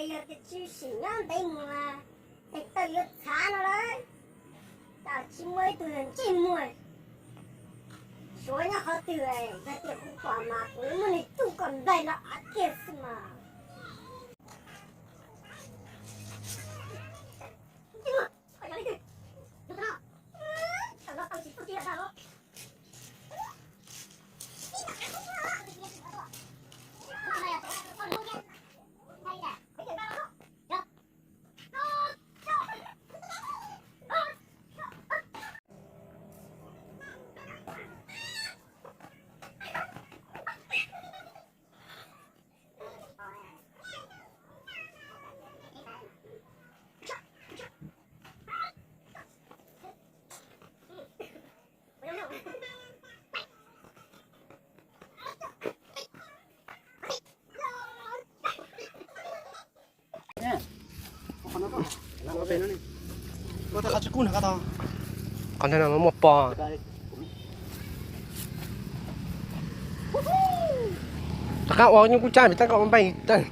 Yog tias tsis sim nyob ntev mus, tes taw yuav txhav no lawm. Cas tsis muaj ib tug ntsej muag Suav nyob qhov twg, yog tias kuv pom mas kuv yuav muab nws tsuj kom nplaig los av kiag xwb mas. Qhov ntawd no muaj pos. Rov qab ua nyuj kub tsab vim tab koj ua npaij tawg.